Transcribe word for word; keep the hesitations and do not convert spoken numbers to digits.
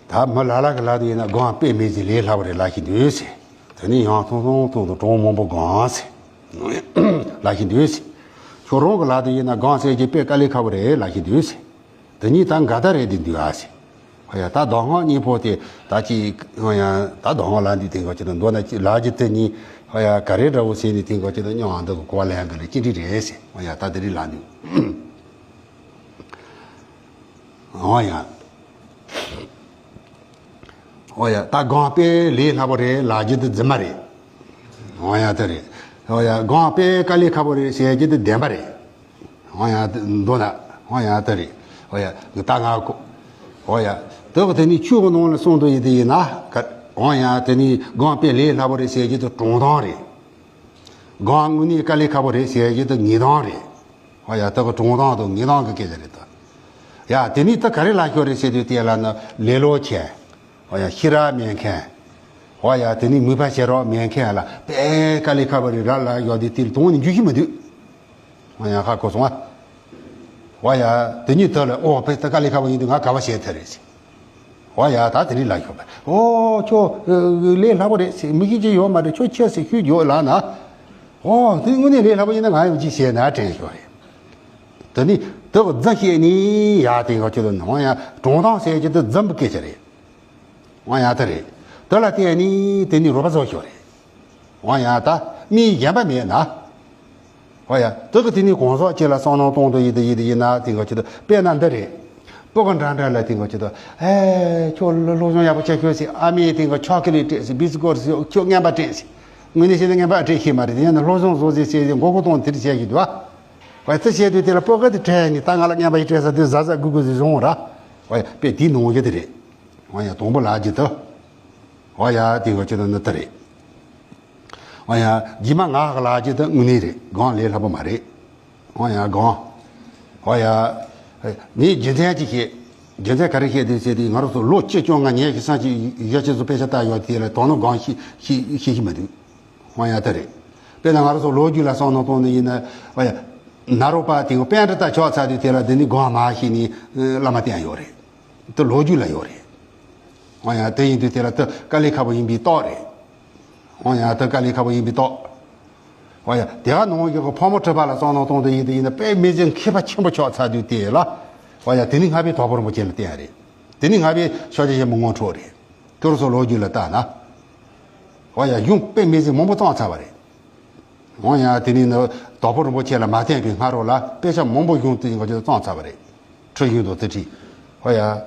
ད་མི་ལ་ལ་གི་ལ་དུ་ཡིན་ན་སྒང་དཔེ་མེད་ཅིག་ལས་སླ་བོ་རེད་ལབ་ཀྱི་འདུག་ཟེར། དེ་ནས་ཡང་ཐུང་ཐུང་ཐུང་དུ་གྲོང་མང་པོ་སྒང་ཟེར་ལབ་ཀྱི་འདུག་ཟེར། ཁྱོད་རང་གི་ལ་དུ་ཡིན་ན་སྒང་ཟེར་གྱི་དཔེ་དཀའ་ལས་ཁག་པོ་རེད་ལབ་ཀྱི་འདུག་ཟེར། དེ་གཉིས་ད་འགལ་ཟླ་རེད་འདི་འདུག་ཨ་ཟེར། ཧོ་ཡ། ད་གདམས་ངག་གཉིས་པོ་དེ་ད་ཅི་ཧོ་ཡ། ད་གདམས་ངག་ལབ་འདི་དེ་ག་ཅི་ད་མདོར་ན་ཅི་ལབ་རྒྱུ་དེ་གཉིས་ཧོ་ཡ་ག་རེ་འདྲ་བོ་ཟེར་ནས་དེ་ག་ཅི་ད་སྙམ་འདི་གི་གོ་བ་ལེན་གི་རེད། ཅི་འདྲ་རེད་ཟེར། ཧོ་ཡ། ད་དེ་རིགས་ལབ་འདུག་ཧོ་ཡ། ཧོ་ཡ། ད་སྒང་དཔེ་ལས་སླ་པོ་རེད་ལབ་རྒྱུ་དེ་རྫུན་མ་རེད། ཧོ་ཡ། དེ་རེད། ཧོ་ཡ། སྒང་དཔེ་དཀའ་ལས་ཁག་པོ་རེད་ཟེར་རྒྱུ་དེ་བདེན་པ་རེད། ཧོ་ཡ། མདོར་ན། ཧོ་ཡ། དེ་རེད། ཧོ་ཡ། ད་ང་གོ། ཧོ་ཡ། དེ་ག་དེ་ནི་ཆོས་ཀྱི་ནང་ལ་གསུངས་འདུག་ཡིན་དེ་ཡིན་ན་ག་ཧོ་ཡ། དེ་ནི་སྒང་དཔེ་ལས་སླ་པོ་རེད་ཟེར་རྒྱུ་དེ་གྲུང་གཏམ་རེད། སྒང་དངོས་གནས་དཀའ་ལས་ཁག་པོ་རེད་ཟེར་རྒྱུ་དེ་ངན་གཏམ་རེད། ཧོ་ཡ། དེ་ག་གྲུང་གཏམ་དང་ངན་གཏམ་གི་སྐད་ཆ་རེད་ད། ཡ། དེ་ནི་ད་ག་རེ་ལབ་ཤོག་རེད་ཟེར་དུས་དེ་ལ་ནི་ལེ་ལོ་ཆེ། ཧོ་ཡ། ཤེས་རབ་མེད་མཁན། ཧོ་ཡ། དེ་ནི་མོས་པ་བྱེད་རོགས་མེད་མཁན་ལ་དཔེ་དཀའ་ལས་ཁག་པོ་རེད་ར་ལབ་ཡོད་དེ་དེ་ལ་དོན་ནི་འགྱུར་གྱི་མི་འདུག་ཧོ་ཡ། ཧ་གོ་སོང་ཨ། ཧོ་ཡ། དེ་ནི་དེ་ལ་ཨོ་དཔེ་ད་དཀའ་ལས་ཁག་པོ་ཡིན་དུས་ང་དགའ་བ་བྱས་ཐལ་རེད་ཟེར། ཧོ་ཡ། ད་དེ་ནི་ལབ་ཤོག་པ། ཨོ་ཁྱོད་ལས་སླ་པོ་རེད་ཟེར། མི་ཤེས་ཀྱི་ཡོད་མ་རེད། ཁྱོད་ཁྱེད་ཟེར་ཤུགས་ཡོད་ལབ་ན། ཨོ་དེ་དངོས་གནས་ལས་སླ་པོ་ཡིན་ན་ང་ཡང་ཅིག་བྱས་ན་དྲན་ཤོག་རེད། དེ་ནི་དེ་ག་རྫུན་བཤད་ནི་ཡ་དེ་ག་ཁྱོད་དུ་ནང་ཡ་གྲུང་གཏམ་ཟེར་གྱི་དེ་རྫུན་པོ་སྐད་ཆ་རེད། འོ་ཡ་དེ་རེད། དེ་ལ་བརྟེན་ནི་དེ་ནི་རོགས་པ་བཟོ་ཤོག་རེད། འོ་ཡ་ད་མི་གཞན་པ་མེད་ན། འོ་ཡ་དེ་ག་དེ་ནི་གང་ཟག་ཅིག་ལ་བསམ་མནོ་གཏོང་དུ་ཡིན་དུ་ཡིན་དུ་ཡིན་ན་དེ་ག་ཁྱོད་དུ་དཔེར་ན་འདི་རེད། སྤུ་གུ་འདྲ་འདྲ་ལ་དེ་ག་ཁྱོད་དུ་ཨེ་ཁྱོད་སློབ་སྦྱོང་ཡག་པོ་བྱ་ཤོག་ཟེར། ཨ་མས་དེ་ག་ཆོ་ཀི་ལེ་སྤྲད་ཟེར། བིས་ཀོ་ཊི་ཟེར། ཁྱོད་རྔན་པ་སྤྲད་ཟེར། དངོས་གནས་བྱས་ན་རྔན་པ་སྤྲད་ཤེས་མ་རེད། དེ་ཡང་ན་སློབ་སྦྱོང་བཟོ་ཟེར་ཟེར་ཟེར་མགོ་སྐོར་གཏོང་དེར་བྱས་ཀྱི་འདུག་ཨ། ཨོ་ཡ། དེ་བྱས་དུས་དེ་ལ་སྤུ་གུ་དེ་དྲན་ནས་ད་ང་ལ་རྔན་པ་ཞིག་སྤྲད་ས་དེ་གཟབ་གཟབ་གུས་གུས་ཟིག་བཟུང་ར། ཨོ་ཡ། དཔེ་དེའི་ནང་བཞིན་དེ་རེད། ཨོ་ཡ། དང་པོ་ལབ་རྒྱུ་དེ། ཨོ་ཡ། དེ་ག་ཅི་ད་ནི་དེ་རེད། ཨོ་ཡ། རྗེས་མ་ང་ག་ལབ་རྒྱུ་དེ་དངོས་གནས་རེད། སྒང་ལས་སླ་པོ་མ་རེད། ཨོ་ཡ། སྒང་། ཨོ་ཡ། ངས་རྒྱུ་མཚན་ཅིག་བཤད། རྒྱུ་མཚན་ག་རེ་བཤད་དེ་ཟེར་དུས་ང་རང་ཚོ་ལོ་བཅུ་བཅོ་ལྔ་ཉལ་ཞིག་སང་ཞིག་ཡ་ཁྱེད་ཚོ་དཔེ་ཆ་ལྟ་ཡོད་དེ་ལ་དོ་ནོ་སྒང་ཤེས་ཤེས་ཤེས་ཤེས་མི་འདུག་ཨོ་ཡ་དེ་རེད། དཔེར་ན་ང་རང་ཚོ་ལོ་རྒྱུས་ལ་བསམ་བློ་གཏོང་ནི་ཡིན་ན། ཨོ་ཡ། ནཱ་རོ་པ་དེ་ག་པཎྜི་ཏ་ཆགས་ཚར་དུས་དེ་ལ་འདི་ནི་སྒང་མ་ཤེས་ནི་བླ་མ་བསྟེན་ཡོད་རེད། དེ་ལོ་རྒྱུས་ལ་ཡོད་རེད། ཨོ་ཡ། དེ་ཡིན་དུས་དེ་ལ་དེ་དཀའ་ལས་ཁག་པོ་ཡིན་པའི་རྟགས་རེད། ཨོ་ཡ། དེ་དཀའ་ལས་ཁག་པོ་ཡིན་པའི་རྟགས། ཨོ་ཡ། དེ་ག་ནང་བཞིན་གྱི་ཕག་མོ་གྲུ་པ་ལ་བསམ་བློ་གཏོང་དུ་ཡིན་དུ་ཡིན་ན་དཔེ་མི་སྲིད་མཁས་པ་ཆེན་པོ་ཆགས་ཚར་དུས་དེ་ལ། ཨོ་ཡ། དེ་ནི་སྔགས་པའི་དྭགས་པོ་རིན་པོ་ཆེ་ལ་བསྟེན་ཡ་རེད། དེ་ནི་སྔགས་པའི་ཤཱཀྱ་ཤྲཱི་མི་དངོས་གྲུབ་རེད། ཁྱོད་རང་ཚོ་ལོ་རྒྱུས་ལ་བལྟས་ན། ཨོ་ཡ། གཞུང་དཔེ་མི་སྲིད་མང་པོ་བརྩམས་ཚར་བ་རེད། ཨོ་ཡ། དེ་ནི་ནི་དྭགས་པོ་རིན་པོ་ཆེ་ལ་མ་བསྟེན་པའི་སྔ་རོལ་ལ་དཔེ་ཆ་མང་པོ་གཞུང་དེ་ཡིན་ག་ཅིག་བརྩམས་ཚར་བ་རེད། ཁྲིད་གཞུང་དང་དེ་ཁྲིད། ཨོ་ཡ།